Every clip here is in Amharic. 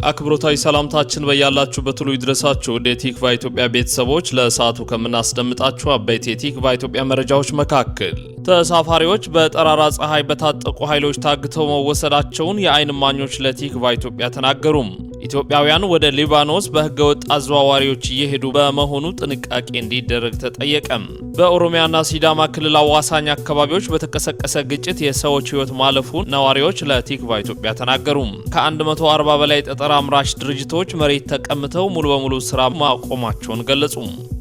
አክብሮታዊ ሰላምታችን በያላችሁበት ሁሉ ይድረሳችሁ። ወደ የቲክቫህ ኢትዮጵያ ቤተሰቦች፣ ለሰዓቱ ከምናስደምጣችሁ አበይት የቲክቫህ ኢትዮጵያ መረጃዎች መካከል ተሳፋሪዎች በጠራራ ፀሐይ በታጠቁ ኃይሎች ታግተው መወሰዳቸውን የአይን እማኞች ለቲክቫህ ኢትዮጵያ ተናገሩም። ኢትዮጵያውያን ወደ ሊባኖስ በህገወጥ አዘዋዋሪዎች እየሄዱ በመሆኑ ጥንቃቄ እንዲደረግ ተጠየቀም። በኦሮሚያና ሲዳማ ክልል አዋሳኝ አካባቢዎች በተቀሰቀሰ ግጭት የሰዎች ህይወት ማለፉን ነዋሪዎች ለቲክቫህ ኢትዮጵያ ተናገሩ። ከ140 በላይ ጠጠር አምራች ድርጅቶች መሬት ተቀምተው ሙሉ በሙሉ ስራ ማቆማቸውን ገለጹ።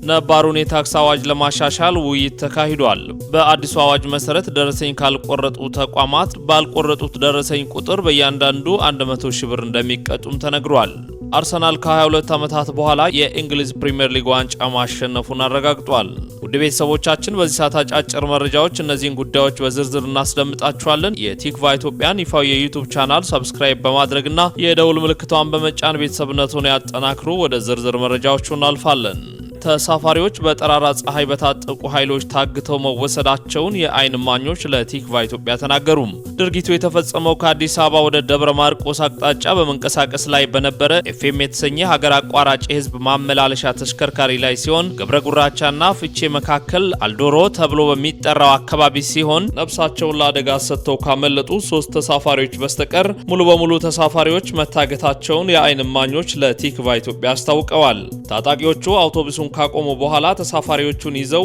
ነባሩን የታክስ አዋጅ ለማሻሻል ውይይት ተካሂዷል። በአዲሱ አዋጅ መሰረት ደረሰኝ ካልቆረጡ ተቋማት ባልቆረጡት ደረሰኝ ቁጥር በእያንዳንዱ 100 ሺህ ብር እንደሚቀጡም ተነግሯል። አርሰናል ከ22 ዓመታት በኋላ የእንግሊዝ ፕሪምየር ሊግ ዋንጫ ማሸነፉን አረጋግጧል። ውድ ቤተሰቦቻችን፣ በዚህ ሰዓት አጫጭር መረጃዎች እነዚህን ጉዳዮች በዝርዝር እናስደምጣችኋለን። የቲክቫህ ኢትዮጵያን ይፋዊ የ YouTube channel subscribe በማድረግና የደውል ምልክቷን በመጫን ቤተሰብነቱን ያጠናክሩ። ወደ ዝርዝር መረጃዎቹ እናልፋለን። ተሳፋሪዎች በጠራራ ፀሐይ በታጠቁ ኃይሎች ታግተው መወሰዳቸውን የአይን እማኞች ለቲክቫህ ኢትዮጵያ ተናገሩ። ድርጊቱ የተፈጸመው ከአዲስ አበባ ወደ ደብረ ማርቆስ አቅጣጫ በመንቀሳቀስ ላይ በነበረ ኤፍኤም የተሰኘ ሀገር አቋራጭ የህዝብ ማመላለሻ ተሽከርካሪ ላይ ሲሆን፣ ገብረ ጉራቻና ፍቼ መካከል አልዶሮ ተብሎ በሚጠራው አካባቢ ሲሆን፣ ነፍሳቸውን ለአደጋ ሰጥተው ካመለጡ ሶስት ተሳፋሪዎች በስተቀር ሙሉ በሙሉ ተሳፋሪዎች መታገታቸውን የአይን እማኞች ለቲክቫህ ኢትዮጵያ አስታውቀዋል። ታጣቂዎቹ አውቶቡሱን ካቆሙ በኋላ ተሳፋሪዎቹን ይዘው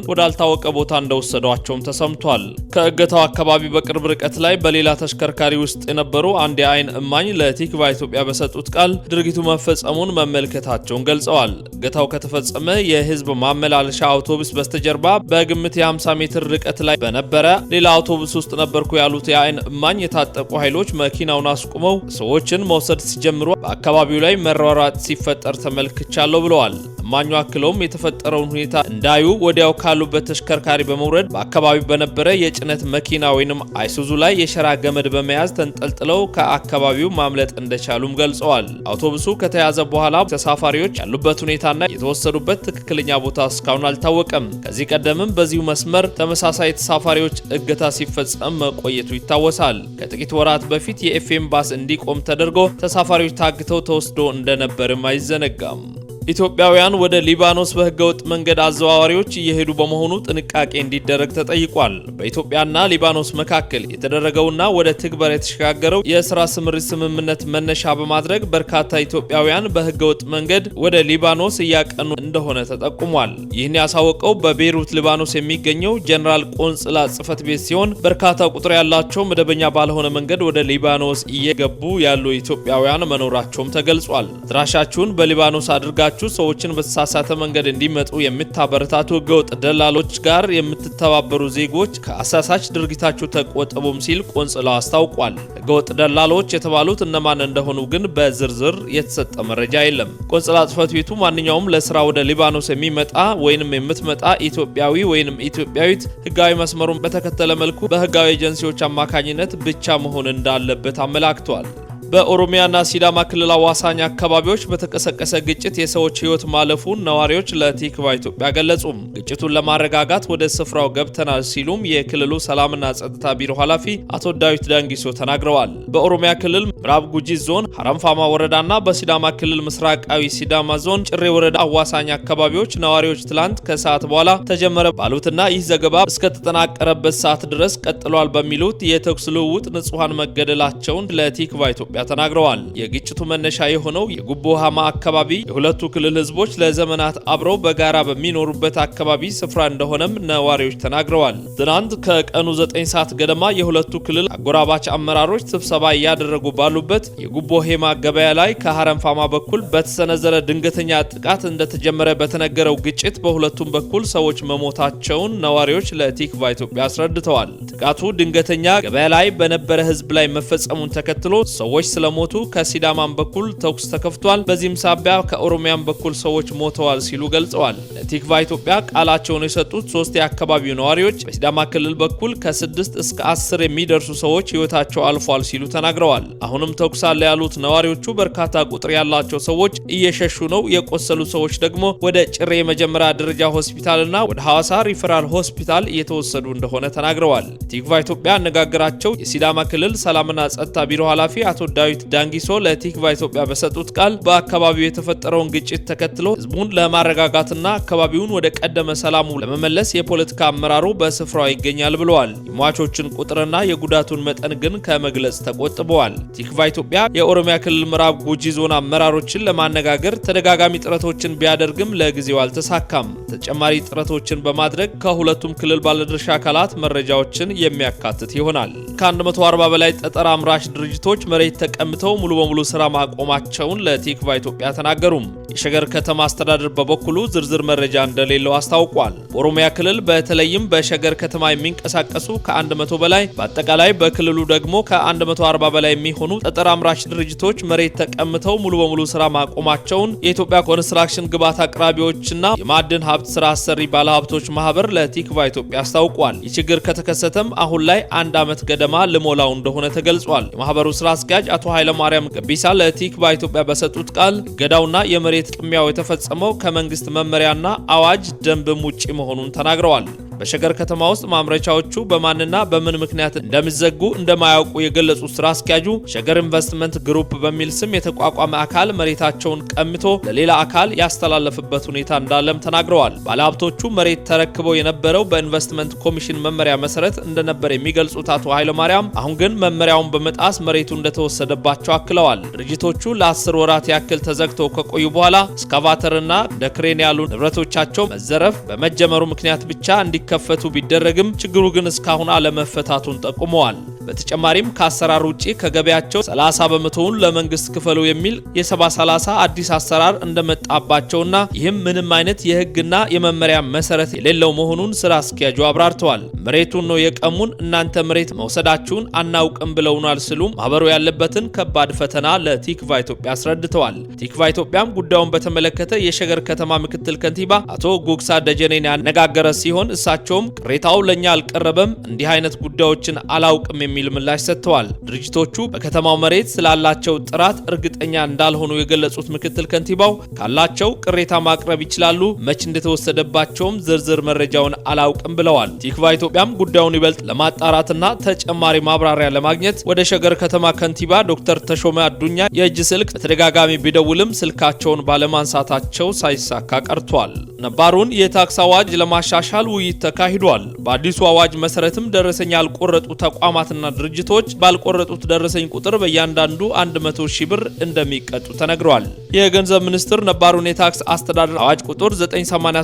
ወዳልታወቀ ቦታ እንደወሰዷቸውም ተሰምቷል። ከእገታው አካባቢ በቅርብ ርቀት ላይ በሌላ ተሽከርካሪ ውስጥ የነበሩ አንድ የአይን እማኝ ለቲክቫህ ኢትዮጵያ በሰጡት ቃል ድርጊቱ መፈጸሙን መመልከታቸውን ገልጸዋል። እገታው ከተፈጸመ የህዝብ ማመላለሻ አውቶቡስ በስተጀርባ በግምት የ50 ሜትር ርቀት ላይ በነበረ ሌላ አውቶቡስ ውስጥ ነበርኩ ያሉት የአይን እማኝ፣ የታጠቁ ኃይሎች መኪናውን አስቁመው ሰዎችን መውሰድ ሲጀምሩ በአካባቢው ላይ መሯሯጥ ሲፈጠር ተመልክቻለሁ ብለዋል። እማኙ አክለውም የተፈጠረውን ሁኔታ እንዳዩ ወዲያው ካሉበት ተሽከርካሪ በመውረድ በአካባቢው በነበረ የጭነት መኪና ወይንም አይሱዙ ላይ የሸራ ገመድ በመያዝ ተንጠልጥለው ከአካባቢው ማምለጥ እንደቻሉም ገልጸዋል። አውቶቡሱ ከተያዘ በኋላ ተሳፋሪዎች ያሉበት ሁኔታና የተወሰዱበት ትክክለኛ ቦታ እስካሁን አልታወቀም። ከዚህ ቀደምም በዚሁ መስመር ተመሳሳይ ተሳፋሪዎች እገታ ሲፈጸም መቆየቱ ይታወሳል። ከጥቂት ወራት በፊት የኤፍኤም ባስ እንዲቆም ተደርጎ ተሳፋሪዎች ታግተው ተወስዶ እንደነበርም አይዘነጋም። ኢትዮጵያውያን ወደ ሊባኖስ በህገወጥ መንገድ አዘዋዋሪዎች እየሄዱ በመሆኑ ጥንቃቄ እንዲደረግ ተጠይቋል። በኢትዮጵያና ሊባኖስ መካከል የተደረገውና ወደ ትግበራ የተሸጋገረው የስራ ስምሪት ስምምነት መነሻ በማድረግ በርካታ ኢትዮጵያውያን በህገወጥ መንገድ ወደ ሊባኖስ እያቀኑ እንደሆነ ተጠቁሟል። ይህን ያሳወቀው በቤይሩት ሊባኖስ የሚገኘው ጀነራል ቆንጽላ ጽሕፈት ቤት ሲሆን፣ በርካታ ቁጥር ያላቸው መደበኛ ባልሆነ መንገድ ወደ ሊባኖስ እየገቡ ያሉ ኢትዮጵያውያን መኖራቸውም ተገልጿል። አድራሻችሁን በሊባኖስ አድርጋችሁ ሰዎችን በተሳሳተ መንገድ እንዲመጡ የምታበረታቱ ህገወጥ ደላሎች ጋር የምትተባበሩ ዜጎች ከአሳሳች ድርጊታችሁ ተቆጠቡም ሲል ቆንጽላው አስታውቋል። ህገወጥ ደላሎች የተባሉት እነማን እንደሆኑ ግን በዝርዝር የተሰጠ መረጃ የለም። ቆንጽላ ጽሕፈት ቤቱ ማንኛውም ለስራ ወደ ሊባኖስ የሚመጣ ወይንም የምትመጣ ኢትዮጵያዊ ወይንም ኢትዮጵያዊት ህጋዊ መስመሩን በተከተለ መልኩ በህጋዊ ኤጀንሲዎች አማካኝነት ብቻ መሆን እንዳለበት አመላክቷል። በኦሮሚያና ሲዳማ ክልል አዋሳኝ አካባቢዎች በተቀሰቀሰ ግጭት የሰዎች ሕይወት ማለፉን ነዋሪዎች ለቲክቫህ ኢትዮጵያ ገለጹ። ግጭቱን ለማረጋጋት ወደ ስፍራው ገብተናል ሲሉም የክልሉ ሰላምና ጸጥታ ቢሮ ኃላፊ አቶ ዳዊት ዳንጊሶ ተናግረዋል። በኦሮሚያ ክልል ምዕራብ ጉጂ ዞን ሀረንፋማ ወረዳና በሲዳማ ክልል ምስራቃዊ ሲዳማ ዞን ጭሬ ወረዳ አዋሳኝ አካባቢዎች ነዋሪዎች ትላንት ከሰዓት በኋላ ተጀመረ ባሉትና ይህ ዘገባ እስከተጠናቀረበት ሰዓት ድረስ ቀጥሏል በሚሉት የተኩስ ልውውጥ ንጹሐን መገደላቸውን ለቲክቫህ ኢትዮጵያ ተናግረዋል። የግጭቱ መነሻ የሆነው የጉቦ ሃማ አካባቢ የሁለቱ ክልል ህዝቦች ለዘመናት አብረው በጋራ በሚኖሩበት አካባቢ ስፍራ እንደሆነም ነዋሪዎች ተናግረዋል። ትናንት ከቀኑ 9 ሰዓት ገደማ የሁለቱ ክልል አጎራባች አመራሮች ስብሰባ እያደረጉ ባሉበት የጉቦ ሄማ ገበያ ላይ ከሀረንፋማ በኩል በተሰነዘረ ድንገተኛ ጥቃት እንደተጀመረ በተነገረው ግጭት በሁለቱም በኩል ሰዎች መሞታቸውን ነዋሪዎች ለቲክቫህ ኢትዮጵያ አስረድተዋል። ጥቃቱ ድንገተኛ ገበያ ላይ በነበረ ህዝብ ላይ መፈጸሙን ተከትሎ ሰዎች ስለሞቱ ከሲዳማም በኩል ተኩስ ተከፍቷል። በዚህም ሳቢያ ከኦሮሚያም በኩል ሰዎች ሞተዋል ሲሉ ገልጸዋል። ለቲክቫህ ኢትዮጵያ ቃላቸውን የሰጡት ሶስት የአካባቢው ነዋሪዎች በሲዳማ ክልል በኩል ከ6 እስከ 10 የሚደርሱ ሰዎች ህይወታቸው አልፏል ሲሉ ተናግረዋል። አሁንም ተኩስ አለ ያሉት ነዋሪዎቹ በርካታ ቁጥር ያላቸው ሰዎች እየሸሹ ነው። የቆሰሉ ሰዎች ደግሞ ወደ ጭሬ የመጀመሪያ ደረጃ ሆስፒታልና ወደ ሐዋሳ ሪፈራል ሆስፒታል እየተወሰዱ እንደሆነ ተናግረዋል። ቲክቫህ ኢትዮጵያ ያነጋገራቸው የሲዳማ ክልል ሰላምና ጸጥታ ቢሮ ኃላፊ አቶ ዳዊት ዳንጊሶ ለቲክቫ ኢትዮጵያ በሰጡት ቃል በአካባቢው የተፈጠረውን ግጭት ተከትሎ ህዝቡን ለማረጋጋትና አካባቢውን ወደ ቀደመ ሰላሙ ለመመለስ የፖለቲካ አመራሩ በስፍራው ይገኛል ብለዋል። የሟቾችን ቁጥርና የጉዳቱን መጠን ግን ከመግለጽ ተቆጥበዋል። ቲክቫ ኢትዮጵያ የኦሮሚያ ክልል ምዕራብ ጉጂ ዞን አመራሮችን ለማነጋገር ተደጋጋሚ ጥረቶችን ቢያደርግም ለጊዜው አልተሳካም። ተጨማሪ ጥረቶችን በማድረግ ከሁለቱም ክልል ባለድርሻ አካላት መረጃዎችን የሚያካትት ይሆናል። ከ140 በላይ ጠጠር አምራች ድርጅቶች መሬት ተቀምተው ሙሉ በሙሉ ስራ ማቆማቸውን ለቲክቫ ኢትዮጵያ ተናገሩም። የሸገር ከተማ አስተዳደር በበኩሉ ዝርዝር መረጃ እንደሌለው አስታውቋል። በኦሮሚያ ክልል በተለይም በሸገር ከተማ የሚንቀሳቀሱ ከ100 በላይ፣ በአጠቃላይ በክልሉ ደግሞ ከ140 በላይ የሚሆኑ ጠጠር አምራች ድርጅቶች መሬት ተቀምተው ሙሉ በሙሉ ስራ ማቆማቸውን የኢትዮጵያ ኮንስትራክሽን ግብዓት አቅራቢዎችና የማዕድን ሀብት ስራ አሰሪ ባለሀብቶች ማህበር ለቲክቫ ኢትዮጵያ አስታውቋል። ይህ ችግር ከተከሰተም አሁን ላይ አንድ ዓመት ገደማ ልሞላው እንደሆነ ተገልጿል። የማህበሩ ስራ አስኪያጅ አቶ ኃይለማርያም ገቢሳ ለቲክቫ ኢትዮጵያ በሰጡት ቃል እገዳውና የመሬት ቅሚያው የተፈጸመው ከመንግስት መመሪያና አዋጅ ደንብም ውጪ መሆኑን ተናግረዋል። በሸገር ከተማ ውስጥ ማምረቻዎቹ በማንና በምን ምክንያት እንደሚዘጉ እንደማያውቁ የገለጹት ስራ አስኪያጁ ሸገር ኢንቨስትመንት ግሩፕ በሚል ስም የተቋቋመ አካል መሬታቸውን ቀምቶ ለሌላ አካል ያስተላለፈበት ሁኔታ እንዳለም ተናግረዋል። ባለሀብቶቹ መሬት ተረክበው የነበረው በኢንቨስትመንት ኮሚሽን መመሪያ መሰረት እንደነበር የሚገልጹት አቶ ኃይለማርያም አሁን ግን መመሪያውን በመጣስ መሬቱ እንደተወሰደባቸው አክለዋል። ድርጅቶቹ ለ10 ወራት ያክል ተዘግተው ከቆዩ በኋላ እስካቫተርና እንደ ክሬን ያሉ ንብረቶቻቸው መዘረፍ በመጀመሩ ምክንያት ብቻ እንዲከፈቱ ቢደረግም ችግሩ ግን እስካሁን አለመፈታቱን ጠቁመዋል። በተጨማሪም ከአሰራር ውጪ ከገበያቸው 30% ለመንግስት ክፈሉ የሚል የ70/30 አዲስ አሰራር እንደመጣባቸውና ይህም ምንም አይነት የህግና የመመሪያ መሰረት የሌለው መሆኑን ስራ አስኪያጁ አብራርተዋል። መሬቱን ነው የቀሙን፣ እናንተ መሬት መውሰዳችሁን አናውቅም ብለውናል ሲሉ ማህበሩ ያለበትን ከባድ ፈተና ለቲክቫ ኢትዮጵያ አስረድተዋል። ቲክቫ ኢትዮጵያም ጉዳዩን በተመለከተ የሸገር ከተማ ምክትል ከንቲባ አቶ ጉግሳ ደጀኔን ያነጋገረ ሲሆን እሳቸውም ቅሬታው ለኛ አልቀረበም፣ እንዲህ አይነት ጉዳዮችን አላውቅም የሚል ምላሽ ሰጥተዋል። ድርጅቶቹ በከተማው መሬት ስላላቸው ጥራት እርግጠኛ እንዳልሆኑ የገለጹት ምክትል ከንቲባው ካላቸው ቅሬታ ማቅረብ ይችላሉ፣ መች እንደተወሰደባቸውም ዝርዝር መረጃውን አላውቅም ብለዋል። ቲክቫ ኢትዮጵያም ጉዳዩን ይበልጥ ለማጣራትና ተጨማሪ ማብራሪያ ለማግኘት ወደ ሸገር ከተማ ከንቲባ ዶክተር ተሾመ አዱኛ የእጅ ስልክ በተደጋጋሚ ቢደውልም ስልካቸውን ባለማንሳታቸው ሳይሳካ ቀርቷል። ነባሩን የታክስ አዋጅ ለማሻሻል ውይይት ተካሂዷል። በአዲሱ አዋጅ መሰረትም ደረሰኝ ያልቆረጡ ተቋማትና ድርጅቶች ባልቆረጡት ደረሰኝ ቁጥር በእያንዳንዱ 100 ሺህ ብር እንደሚቀጡ ተነግሯል። የገንዘብ ሚኒስትር ነባሩን የታክስ አስተዳደር አዋጅ ቁጥር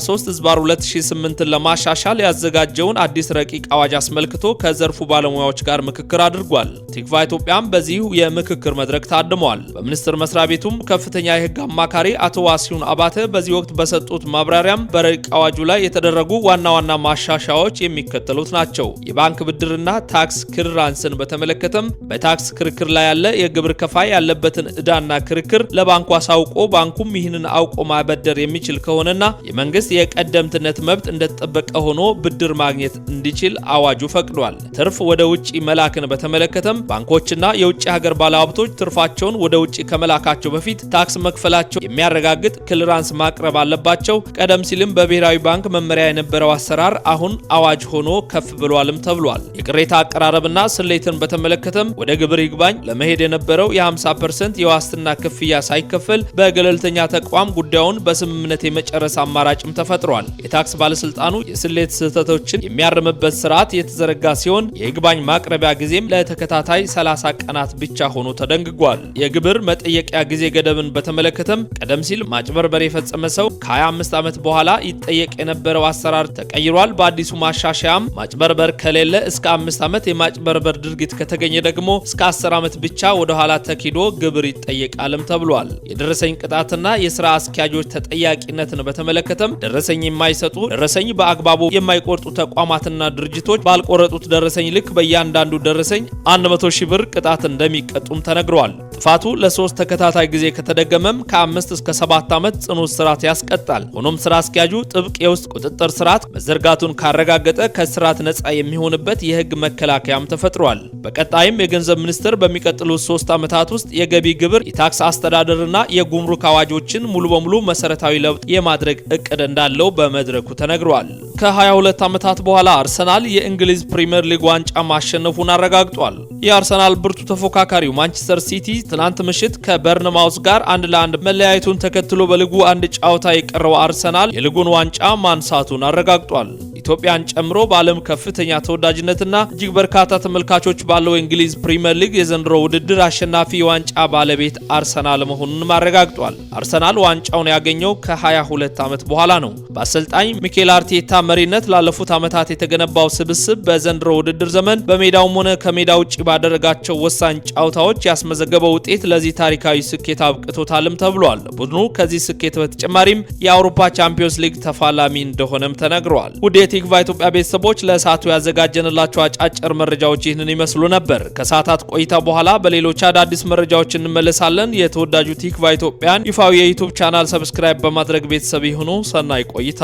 983/2008 ለማሻሻል ያዘጋጀውን አዲስ ረቂቅ አዋጅ አስመልክቶ ከዘርፉ ባለሙያዎች ጋር ምክክር አድርጓል። ቲክቫ ኢትዮጵያም በዚሁ የምክክር መድረክ ታድሟል። በሚኒስቴር መስሪያ ቤቱም ከፍተኛ የሕግ አማካሪ አቶ ዋሲሁን አባተ በዚህ ወቅት በሰጡት ማብራሪያም በረቂቅ አዋጁ ላይ የተደረጉ ዋና ዋና ማሻሻያዎች የሚከተሉት ናቸው። የባንክ ብድርና ታክስ clearance ን በተመለከተም በታክስ ክርክር ላይ ያለ የግብር ከፋይ ያለበትን ዕዳና ክርክር ለባንኩ አሳውቆ ባንኩም ይህንን አውቆ ማበደር የሚችል ከሆነና የመንግስት የቀደምትነት መብት እንደተጠበቀ ሆኖ ብድር ማግኘት እንዲችል አዋጁ ፈቅዷል። ትርፍ ወደ ውጭ መላክን በተመለከተም ባንኮችና የውጭ ሀገር ባለሀብቶች ትርፋቸውን ወደ ውጭ ከመላካቸው በፊት ታክስ መክፈላቸው የሚያረጋግጥ clearance ማቅረብ አለባቸው። ቀደም ሲልም በብሔራዊ ባንክ መመሪያ የነበረው አሰራር አሁን አዋጅ ሆኖ ከፍ ብሏልም ተብሏል። የቅሬታ አቀራረብና ስሌትን በተመለከተም ወደ ግብር ይግባኝ ለመሄድ የነበረው የ50% የዋስትና ክፍያ ሳይከፈል በገለልተኛ ተቋም ጉዳዩን በስምምነት የመጨረስ አማራጭም ተፈጥሯል። የታክስ ባለስልጣኑ የስሌት ስህተቶችን የሚያርምበት ስርዓት የተዘረጋ ሲሆን የይግባኝ ማቅረቢያ ጊዜም ለተከታታይ 30 ቀናት ብቻ ሆኖ ተደንግጓል። የግብር መጠየቂያ ጊዜ ገደብን በተመለከተም ቀደም ሲል ማጭበርበር የፈጸመ ሰው ከ25 ዓመት በኋላ ይጠየቅ የነበረው አሰራር ተቀይሯል። በአዲሱ ማሻሻያም ማጭበርበር ከሌለ እስከ 5 ዓመት፣ የማጭበርበር ድርጊት ከተገኘ ደግሞ እስከ 10 ዓመት ብቻ ወደ ኋላ ተኪዶ ግብር ይጠየቃልም ተብሏል። የደረሰኝ ቅጣትና የስራ አስኪያጆች ተጠያቂነትን በተመለከተም ደረሰኝ የማይሰጡ፣ ደረሰኝ በአግባቡ የማይቆርጡ ተቋማትና ድርጅቶች ባልቆረጡት ደረሰኝ ልክ በእያንዳንዱ ደረሰኝ 100 ሺህ ብር ቅጣት እንደሚቀጡም ተነግሯል። ጥፋቱ ለሶስት ተከታታይ ጊዜ ከተደገመም ከ5 እስከ 7 ዓመት ጽኑ እስራት ያስቀጣል። ሆኖም ስራ አስኪያጁ ጥብቅ የውስጥ ቁጥጥር ስርዓት መዘርጋቱን ካረጋገጠ ከስርዓት ነጻ የሚሆንበት የህግ መከላከያም ተፈጥሯል። ፈጥሯል። በቀጣይም የገንዘብ ሚኒስቴር በሚቀጥሉት 3 ዓመታት ውስጥ የገቢ ግብር፣ የታክስ አስተዳደርና የጉምሩክ አዋጆችን ሙሉ በሙሉ መሰረታዊ ለውጥ የማድረግ እቅድ እንዳለው በመድረኩ ተነግሯል። ከ22 ዓመታት በኋላ አርሰናል የእንግሊዝ ፕሪምየር ሊግ ዋንጫ ማሸነፉን አረጋግጧል። የአርሰናል ብርቱ ተፎካካሪው ማንቸስተር ሲቲ ትናንት ምሽት ከበርንማውስ ጋር 1-1 መለያየቱን ተከትሎ በሊጉ አንድ ጨዋታ የቀረው አርሰናል የሊጉን ዋንጫ ማንሳቱን አረጋግጧል። ኢትዮጵያን ጨምሮ በዓለም ከፍተኛ ተወዳጅነትና እጅግ በርካታ ተመልካቾች ባለው የእንግሊዝ ፕሪምየር ሊግ የዘንድሮ ውድድር አሸናፊ የዋንጫ ባለቤት አርሰናል መሆኑንም አረጋግጧል። አርሰናል ዋንጫውን ያገኘው ከ22 ዓመት በኋላ ነው። በአሰልጣኝ ሚኬል አርቴታ መሪነት ላለፉት ዓመታት የተገነባው ስብስብ በዘንድሮ ውድድር ዘመን በሜዳውም ሆነ ከሜዳ ውጭ ባደረጋቸው ወሳኝ ጨዋታዎች ያስመዘገበው ውጤት ለዚህ ታሪካዊ ስኬት አብቅቶታልም ተብሏል። ቡድኑ ከዚህ ስኬት በተጨማሪም የአውሮፓ ቻምፒዮንስ ሊግ ተፋላሚ እንደሆነም ተነግሯል። ውድ የቲክቫህ ኢትዮጵያ ቤተሰቦች፣ ለሰዓቱ ያዘጋጀንላችሁ አጫጭር መረጃዎች ይህንን ይመስሉ ነበር። ከሰዓታት ቆይታ በኋላ በሌሎች አዳዲስ መረጃዎች እንመለሳለን። የተወዳጁ ቲክቫህ ኢትዮጵያን ይፋዊ የ YouTube channel subscribe በማድረግ ቤተሰብ ይሁኑ። ሰናይ ቆይታ።